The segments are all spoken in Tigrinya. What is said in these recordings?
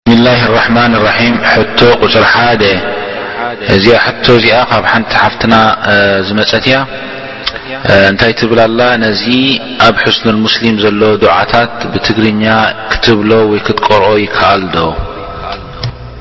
بسم الله الرحمن الرحيم. ሕቶ ቁጽሪ ሓደ። እዚኣ ሕቶ እዚኣ ካብ ሓንቲ ሓፍትና፣ እ፣ ዝመጸት እያ። እ፣ እንታይ ትብል ኣላ? ነዚ ኣብ ሕስኑል ሙስሊም ዘሎ ዱዓታት ብትግርኛ ክትብሎ ወይ ክትቀርኦ ይከኣል ዶ?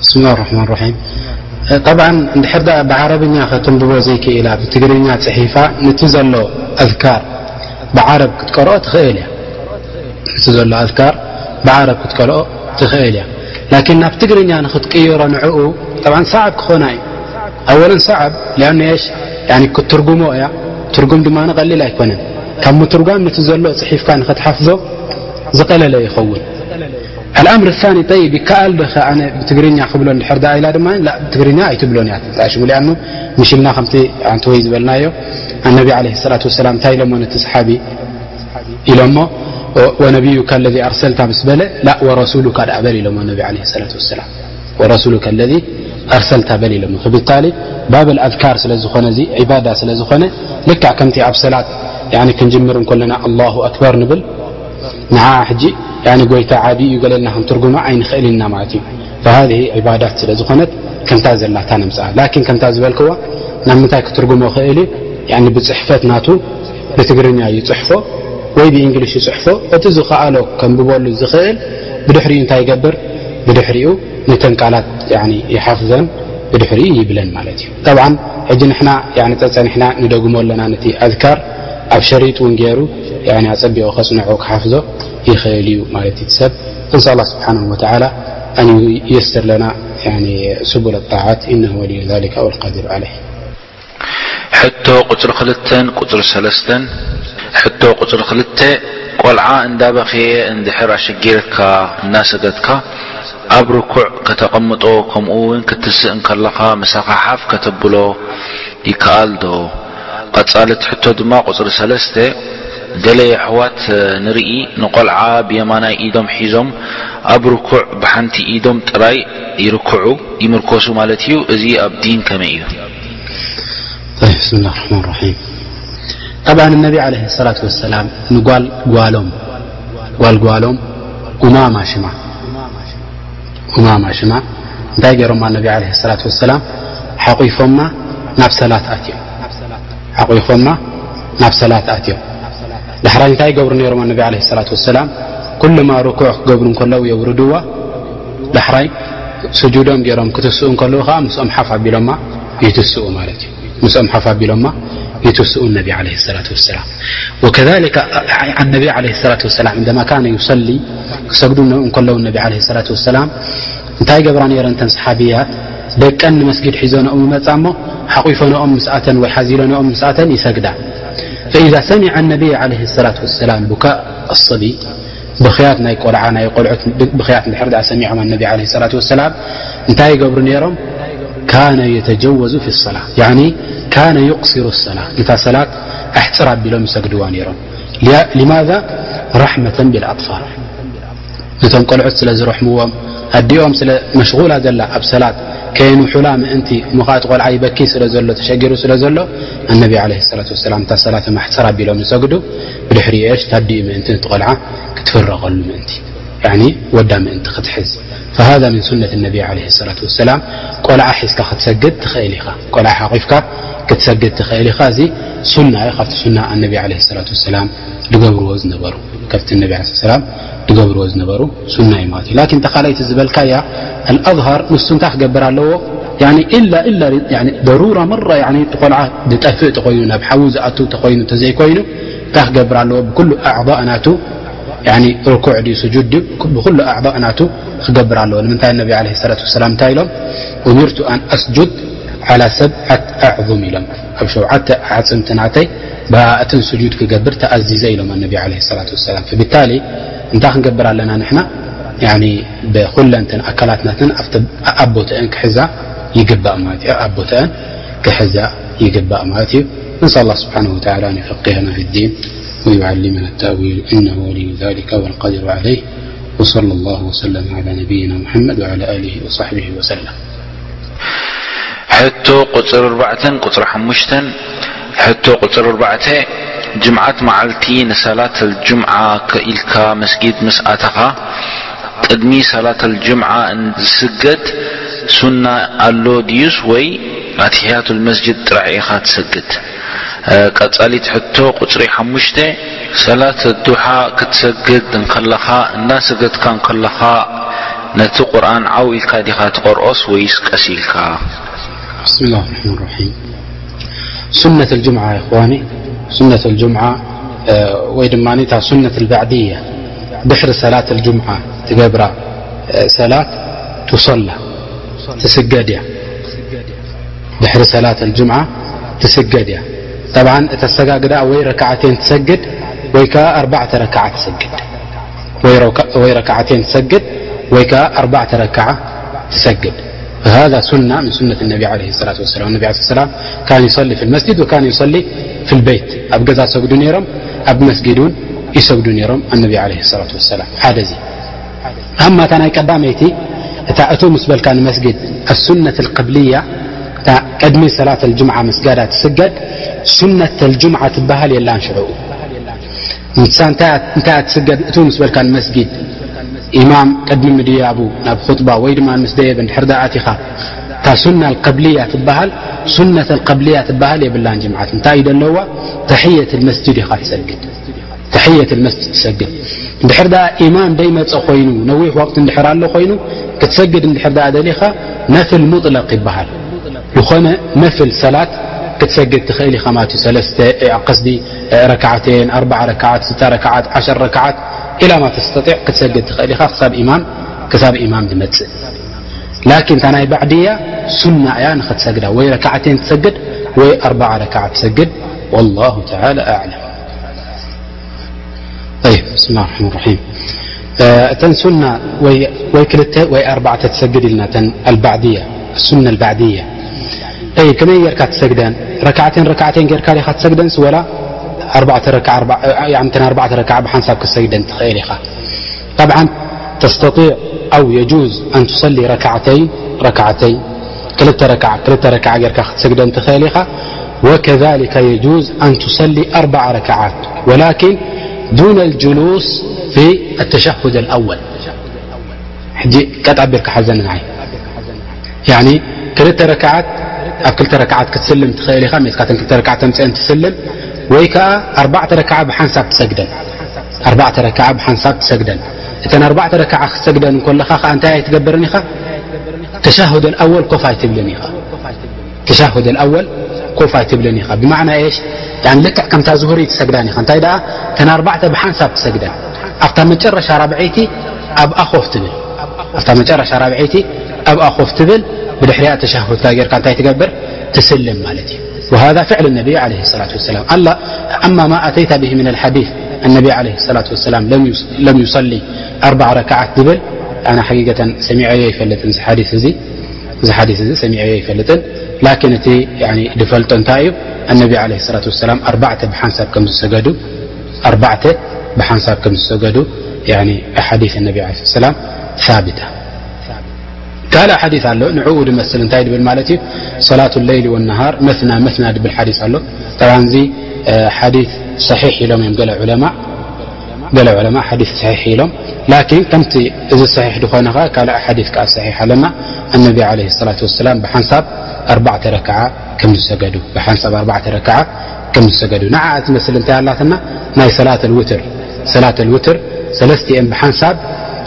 بسم الله الرحمن الرحيم. ጠብዓን እንድሕር ደኣ ብዓረብኛ ከተንብቦ ዘይክኢላ ብትግርኛ ጽሒፋ ነቲ ዘሎ ኣዝካር ብዓረብ ክትቀርኦ ትኽእል እያ። እቲ ዘሎ ኣዝካር ብዓረብ ክትቀርኦ ትኽእል እያ። ላኪን ናብ ትግርኛ ንኽትቅይሮ ንዕኡ ጠብዓን ሰዓብ ክኾና እዩ። ኣወለን ሰዓብ ሊኣኑ የሽ ያኒ ክትትርጉሞ እያ። ትርጉም ድማ ቀሊል ኣይኮነን። ካብ ምትርጓም ነቲ ዘሎ ጽሒፍካ ንኽትሓፍዞ ዝቐለለ ይኸውን። الأمر الثاني، طيب، ይከኣል ዶ ኸ ኣነ ብትግርኛ ክብሎ እንድሕር ደኣ ኢላ ድማ ላ ብትግርኛ ኣይትብሎን እያ ትንጣሽሙ ሊኣኑ ምሽልና ከምቲ ኣንቲ ወይ ዝበልናዮ ኣነቢ عليه الصلاة والسلام እንታይ ኢሎሞ ነቲ ሰሓቢ ኢሎሞ ونبيك الذي أرسلت ምስ በለ لا ورسولك ደኣ በል ኢሎሞ ነቢ عليه الصلاة والسلام ورسولك الذي أرسلت በል ኢሎሞ فبالتالي باب الأذكار ስለ ዝኾነ እዚ ዒባዳ ስለ ዝኾነ ልክዕ ከምቲ ኣብ ሰላት ያኒ ክንጅምር እንከለና الله أكبر ንብል ንዓ ሕጂ ያኒ ጎይታ ዓቢ እዩ ገለልና ክንትርጉማ ኣይንኽእል ኢና ማለት እዩ فهذه عبادات ስለ ዝኾነት ከምታ ዘላታ ነምጽኣ ላኪን ከምታ ዝበልክዎ ናብ ምንታይ ክትርጉሞ ክእል እዩ ያኒ ብጽሕፈት ናቱ ብትግርኛ ይጽሕፎ ወይ ብእንግሊሽ ይጽሕፎ እቲ ዝኸኣሎ ከንብበሉ ዝኽእል ብድሕሪኡ እንታይ ይገብር ብድሕሪኡ ነተን ቃላት ያኒ ይሓፍዘን ብድሕሪኡ ይብለን ማለት እዩ طبعا ሕጂ ንሕና ያኒ ጸጸኒሕና ንደግሞ ኣለና ነቲ ኣዝካር ኣብ ሸሪጥ እውን ገይሩ ያኒ ኣጸቢቑ ከጽንዖ ክሓፍዞ ይኽእል እዩ ማለት እዩ ሰብ እንሻ الله سبحانه وتعالى أن ييسر لنا يعني سبل الطاعات إنه ولي ذلك والقادر عليه ሕቶ ቁጽሪ ክልተን ቁጽሪ ሰለስተን። ሕቶ ቁጽሪ ክልተ፣ ቆልዓ እንዳበኸየ እንድሕር ኣሸጊርካ እናሰገድካ ኣብ ርኩዕ ከተቐምጦ ከምኡ እውን ክትስእ እንከለኻ ምሳኻ ሓፍ ከተብሎ ይከኣል ዶ? ቀጻሊ እቲ ሕቶ ድማ ቁጽሪ ሰለስተ፣ ገለ የሕዋት ንርኢ ንቆልዓ ብየማናይ ኢዶም ሒዞም ኣብ ርኩዕ ብሓንቲ ኢዶም ጥራይ ይርክዑ ይምርኮሱ ማለት እዩ። እዚ ኣብ ዲን ከመይ እዩ? طيب، بسم الله الرحمن الرحيم. طبعا النبي عليه الصلاة والسلام ንጓል ጓሎም ጓል ጓሎም ኡማማ ሽማ ኡማማ ሽማ እንታይ ገይሮማ ነቢ عليه الصلاة والسلام ሓቂፎማ ናብ ሰላት ኣትዮም ሓቂፎማ ናብ ሰላት ኣትዮም ዳሕራይ እንታይ ይገብሩ ነይሮም ነቢ عليه الصلاة والسلام ኩልማ ርኩዕ ክገብሩ እንከለዉ የውርድዋ ዳሕራይ ስጁዶም ገይሮም ክትስኡ እንከለዉ ከዓ ምስኦም ሓፍ ኣቢሎማ ይትስኡ ማለት እዩ ምስኦም ሓፍ ኣቢሎማ ይትስኡ ነቢ عليه الصلاة والسلام وكذلك عن النبي عليه الصلاة والسلام عندما كان يصلي ክሰግዱ እንከለዉ ነቢ عليه الصلاة والسلام እንታይ ገብራ ነይረን እተን ሰሓብያት ደቀን ንመስጊድ ሒዞንኦም ይመጻ እሞ ሓቂፈንኦም ምስኣተን ወይ ሓዚለንኦም ምስኣተን ይሰግዳ فإذا سمع النبي عليه الصلاة والسلام بكاء الصبي ብኽያት ናይ ቆልዓ ናይ ቆልዑት ብኽያት እንድሕር ደኣ ሰሚዖም ነቢ عليه الصلاة والسلام እንታይ ይገብሩ ነይሮም كان يتجوز في الصلاة يعني كان يقصر الصلاة ነታ ሰላት ኣሕፅር ኣቢሎም ይሰግድዋ ነይሮም لماذا رحمة بالأطفال ነቶም ቆልዑት ስለ ዝረሕምዎም ኣዲኦም ስለ መሽغላ ዘላ ኣብ ሰላት ከየንውሑላ ምእንቲ እሞ ከዓ እቲ ቆልዓ ይበኪ ስለ ዘሎ ተሸጊሩ ስለ ዘሎ ኣነቢ عليه الصلاة والسلام እታ ሰላት ማሕፀር ኣቢሎም ይሰግዱ ብድሕሪ እሽ ታዲኡ ምእንቲ እቲ ቆልዓ ክትፍረቐሉ ምእንቲ ያኒ ወዳ ምእንቲ ክትሕዝ فهذا من سنة النبي عليه الصلاة والسلام ቆልዓ ሒዝካ ክትሰግድ ትኽእል ኢኻ ቆልዓ ሓቂፍካ ክትሰግድ ትኽእል ኢኻ እዚ ሱና እዩ ካብቲ ሱና ኣነቢ عليه الصلاة والسلام ዝገብርዎ ዝነበሩ ካብቲ ነቢ عليه الصلاة والسلام ዝገብርዎ ዝነበሩ ሱና እዩ ማለት እዩ ላኪን ተኻለይቲ ዝበልካያ الأظهر ንሱ እንታይ ክገብር ኣለዎ يعني إلا إلا يعني ضرورة مرة يعني እቲ ቆልዓ ዝጠፍእ ተኾይኑ ናብ ሓዊ ዝኣቱ ተኾይኑ ተዘይኮይኑ እንታይ ክገብር ኣለዎ ብኩሉ ኣዕضاء ናቱ يعني ርኩዕ ድዩ ስጁድ ድዩ ብኩሉ ኣዕضاء ናቱ ክገብር ኣለዎ ንምንታይ ነቢ عليه الصلاة والسلام እንታይ ኢሎም أمرت أن أسجد على سبعة أعظم ኢሎም ኣብ ሸውዓተ ኣዕፅምቲ ናተይ ብኣእትን ስጁድ ክገብር ተኣዚዘ ኢሎም ነቢ عليه الصلاة والسلام فبالتالي እንታይ ክንገብር ኣለና ንሕና يعني ብኩለንትን ኣካላትናትን ኣብቲ ኣቦተአን ክሕዛ ይግባእ ማለት እዩ ኣቦተአን ክሕዛ ይግባእ ማለት እዩ نسأل الله سبحانه وتعالى أن يفقهنا في الدين ويعلمنا التأويل إنه ولي ذلك والقادر عليه وصلى الله وسلم على نبينا محمد وعلى آله وصحبه وسلم ሕቶ ቁፅሪ ኣርባዕተን ቁፅሪ ሓሙሽተን ሕቶ ቁፅሪ ኣርባዕተ ጅምዓት መዓልቲ ንሰላት ኣልጅምዓ ከኢልካ መስጊድ ምስ ኣተኻ ቅድሚ ሰላት ኣልጅምዓ ዝስገድ ሱና ኣሎ ድዩስ ወይ ኣትሕያቱል መስጅድ ጥራሕ ኢኻ ትሰግድ? እ፣ ቀጻሊት ሕቶ ቁጽሪ ሓሙሽተ፣ ሰላት ዱሓ ክትሰግድ እንከለኻ፣ እንዳሰገድካ እንከለኻ ነቲ ቁርኣን ዓው ኢልካ ዲኻ ትቐርኦስ ወይስ ቀስ ኢልካ? بسم الله الرحمن الرحيم. سنة الجمعة يا إخواني، سنة الجمعة، آه، ወይ ድማ እታ ሱነት ኣልባዕድያ ድሕሪ ሰላት ኣልጁምዓ ትገብራ፣ እ፣ ሰላት ትሰላ ትስገድ እያ። ድሕሪ ሰላት ኣልጁምዓ ትስገድ እያ። ጠብዓን እተሰጋግዳ ወይ ረክዓቴን ትሰግድ ወይ ከዓ ኣርባዕተ ረክዓ ትሰግድ። ወይ ረካ-፣ ወይ ረክዓቴን ትሰግድ ወይ ከዓ ኣርባዕተ ረክዓ ትሰግድ። فهذا سنة من سنة النبي عليه الصلاة والسلام. النبي عليه الصلاة والسلام كان يصلي في المسجد وكان يصلي في البيت. ኣብ ገዛ ሰግዱ ነይሮም፣ ኣብ መስጊድ እውን ይሰግዱ ነይሮም النبي عليه الصلاة والسلام። ሓደ እዚ። ኣማ እታ ናይ ቀዳመይቲ፣ እታ እቱ ምስ በልካ ንመስጊድ፣ السنة القبلية፣ እታ ቅድሚ ሰላት ኣልጅምዓ ምስጋዳ ትስገድ ሱነት ኣልጅምዓ ትበሃል የላን ሽዑኡ። ንሳ እንታይ እያ፣ እንታይ እያ ትስገድ? እቱ ምስ በልካ ንመስጊድ፣ ኢማም ቅድሚ ምድያቡ ናብ ኹጥባ ወይ ድማ ምስ ደየበ እንድሕር ደኣ ኣቲኻ፣ እታ ሱና ኣልቀብልያ ትበሃል፣ ሱነት ኣልቀብልያ ትበሃል የብላን ጅምዓት። እንታይ እዩ ዘለዋ? ተሕየት ኣልመስጅድ ኢኻ ትሰግድ። ተሕየት ኣልመስጅድ ትሰግድ። እንድሕር ደኣ ኢማም ደይመጸ ኮይኑ፣ ነዊሕ ወቅቲ እንድሕር ኣሎ ኮይኑ፣ ክትሰግድ እንድሕር ደኣ ደሊኻ፣ ነፍል ሙጥለቅ ይበሃል። ዝኾነ ነፍል ሰላት ክትሰግድ ትኽእል ኢኻ ማለት እዩ። ሰለስተ፣ እ፣ ቀስዲ፣ እ፣ ረክዓተን፣ ኣርባዓ ረክዓት፣ ስታ ረክዓት፣ ዓሸር ረክዓት፣ ኢላ ማ ተስተጢዕ ክትሰግድ ትኽእል ኢኻ፣ ክሳብ ኢማም፣ ክሳብ ኢማም ዝመጽእ። ላኪን እታ ናይ ባዕድያ ሱና እያ፣ ንኽትሰግዳ ወይ ረክዓተን ትሰግድ ወይ ኣርባዓ ረክዓት ትሰግድ። ወላሁ ተዓላ ኣዕለም። طيب، بسم الله الرحمن الرحيم. እ፣ እተን ሱና ወይ፣ ወይ ክልተ ወይ ኣርባዕተ ትሰግድ ኢልና፣ እተን ኣልባዕድያ፣ ሱና ኣልባዕድያ። طيب፣ ከመይ ጌርካ ትሰግደን? ረክዓተን ረክዓተን ጌርካ ዲኻ ትሰግደንስ ወላ ኣርባዕተ ረክዓ፣ ኣርባ-፣ ያኒ እተን ኣርባዕተ ረክዓ ብሓንሳብ ክትሰግደን ትኽእል ኢኻ። طبعا تستطيع أو يجوز أن تصلي ركعتين ركعتين، ክልተ ረክዓ ክልተ ረክዓ ጌርካ ክትሰግደን ትኽእል ኢኻ። وكذلك يجوز أن تصلي أربع ركعات ولكن دون الجلوس في التشهد الأول። ሕጂ ቀጥ ኣቢልካ ሓዘኒ ንዓይ። ያኒ ክልተ ረክዓት፣ ኣብ ክልተ ረክዓት ክትስልም ትኽእል ኢኻ፣ ሜትካ እተን ክልተ ረክዓት ተምፅአን ትስልም፣ ወይ ከዓ ኣርባዕተ ረክዓ ብሓንሳብ ትሰግደን። ኣርባዕተ ረክዓ ብሓንሳብ ትሰግደን። እተን ኣርባዕተ ረክዓ ክትሰግደን እንከለኻ ከዓ እንታይ ኣይትገብርን ኢኻ? ተሻሁድ ኣልኣወል ኮፍ ኣይትብልን ኢኻ። ተሻሁድ ኣልኣወል ኮፍ ኣይትብልን ኢኻ። ብማዕና ኤሽ? ያኒ ልክዕ ከምታ ዙሁሪ ትሰግዳን ኢኻ። እንታይ ደኣ? እተን ኣርባዕተ ብሓንሳብ ትሰግደን። ኣብታ መጨረሻ ራብዐይቲ ኣብኣ ኮፍ ትብል። ኣብታ መጨረሻ ራብዐይቲ ኣብኣ ኮፍ ትብል። ብድሕሪኣ ተሻሁድካ ጌርካ እንታይ ትገብር? ትስልም ማለት እዩ። وهذا فعل النبي عليه الصلاة والسلام. ألا، أما ما أتيت به من الحديث، النبي عليه الصلاة والسلام لم يص-، لم يصلي أربع ركعات ዝብል፣ ኣነ ሓቂቀተን ሰሚዐዮ ኣይፈልጥን እዚ ሓዲስ እዚ። እዚ ሓዲስ እዚ ሰሚዐዮ ኣይፈልጥን። ላኪን እቲ፣ ያኒ፣ ዝፈልጦ እንታይ እዩ? ኣነቢ ዓለይሂ ሰላቱ ወሰላም ኣርባዕተ ብሓንሳብ ከም ዝሰገዱ፣ ኣርባዕተ ብሓንሳብ ከም ዝሰገዱ፣ ያኒ፣ ኣሓዲስ ኣነቢ ዓለይሂ ሰላም ሳቢታ። ካልእ ሓዲስ ኣሎ፣ ንዕኡ ዝመስል እንታይ ድብል ማለት እዩ? ሰላቱ ለይሊ ወነሃር መስና መስና ድብል ሓዲስ ኣሎ። ጠብዓን እዚ፣ እ፣ ሓዲስ ሰሒሕ ኢሎም እዮም ገለ ዑለማ። ገለ ዑለማ ሓዲስ ሰሒሕ ኢሎም። ላኪን ከምቲ እዚ ሰሒሕ ድኾነ ኸኣ ካልእ ሓዲስ ከኣ ሰሒሕ ኣለና። ኣነቢ ዓለይሂ ሰላቱ ወሰላም ብሓንሳብ ኣርባዕተ ረክዓ ከም ዝሰገዱ፣ ብሓንሳብ ኣርባዕተ ረክዓ ከም ዝሰገዱ። ንዓኣ ትመስል እንታይ ኣላትና? ናይ ሰላት ኣልውትር። ሰላት ኣልውትር ሰለስቲኤን ብሓንሳብ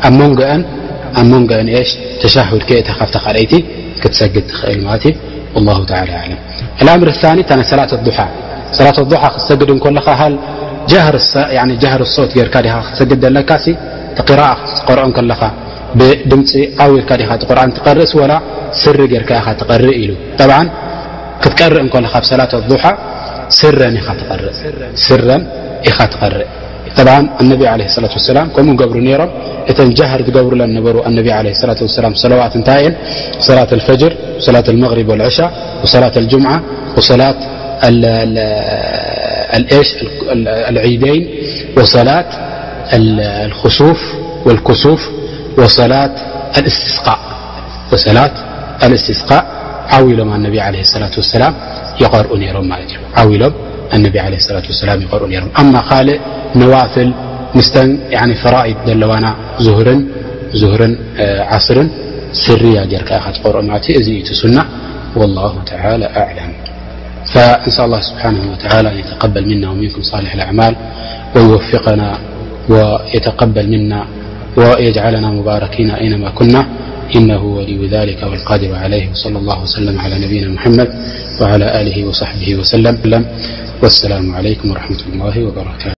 ኣብ መንጎአን፣ ኣብ መንጎአን ኤሽ ተሻሁድ ከእታ ካብታ ካልኣይቲ ክትሰግድ ትኽእል ማለት እዩ። ወላሁ ተዓላ ኣዕለም። الأمر الثاني እታ ናይ ሰላት ኣዱሓ። ሰላት ኣዱሓ ክትሰግድ እንከለኻ ሃል ጀህር ሰ-፣ ያኒ ጀህር ሶት ጌርካ ዲኻ ክትሰግድ ዘለካሲ? እቲ ቂራኣ ክትቀርኦ እንከለኻ ብድምፂ ዓው ኢልካ ዲኻ እቲ ቁርኣን ትቐርእስ ወላ ስሪ ጌርካ ኢኻ ትቐርእ ኢሉ። ጠብዓን ክትቀርእ እንከለኻ ኣብ ሰላት ኣዱሓ ስረን ኢኻ ትቐርእ። ስረን ኢኻ ትቐርእ። ጠብዓን ኣነቢ ዓለይሂ ሰላቱ ወሰላም ከምኡ ይገብሩ ነይሮም። እተን ጃህር ዝገብሩለን ነበሩ ኣነቢ ዓለይሂ ሰላቱ ወሰላም ሰለዋት እንታይ እየን? ሰላት ኣልፈጅር፣ ሰላት ኣልመግሪብ ወልዕሻ፣ ወሰላት ኣልጅምዓ፣ ወሰላት ኣል-፣ ኣል-፣ ኣልኤሽ፣ ኣል-፣ ኣልዒደይን፣ ወሰላት ኣል-፣ ኣልኹሱፍ ወልኩሱፍ፣ ወሰላት ኣልእስትስቃእ። ወሰላት ኣልእስትስቃእ ዓው ኢሎም ኣነቢ ዓለይሂ ሰላቱ ወሰላም ይቐርኡ ነይሮም ማለት እዩ። ዓው ኢሎም ኣነቢ ዓለይሂ ሰላቱ ወሰላም ይቐርኡ ነይሮም። ኣማ ካልእ ነዋፍል ምስተን፣ ያኒ፣ ፈራኢድ ዘለዋና ዙሁርን ዙህርን ዓስርን ስርያ ጌርካ ኢኻ ትቐርኦ ማለት እዩ። እዚ እዩ እቲ ሱና። والله تعالى أعلم. فنسأل الله سبحانه وتعالى أن يتقبل منا ومنكم صالح الأعمال ويوفقنا ويتقبل منا ويجعلنا مباركين أينما كنا، إنه ولي ذلك والقادر عليه. وصلى الله وسلم على نبينا محمد وعلى آله وصحبه وسلم. والسلام عليكم ورحمة الله وبركاته.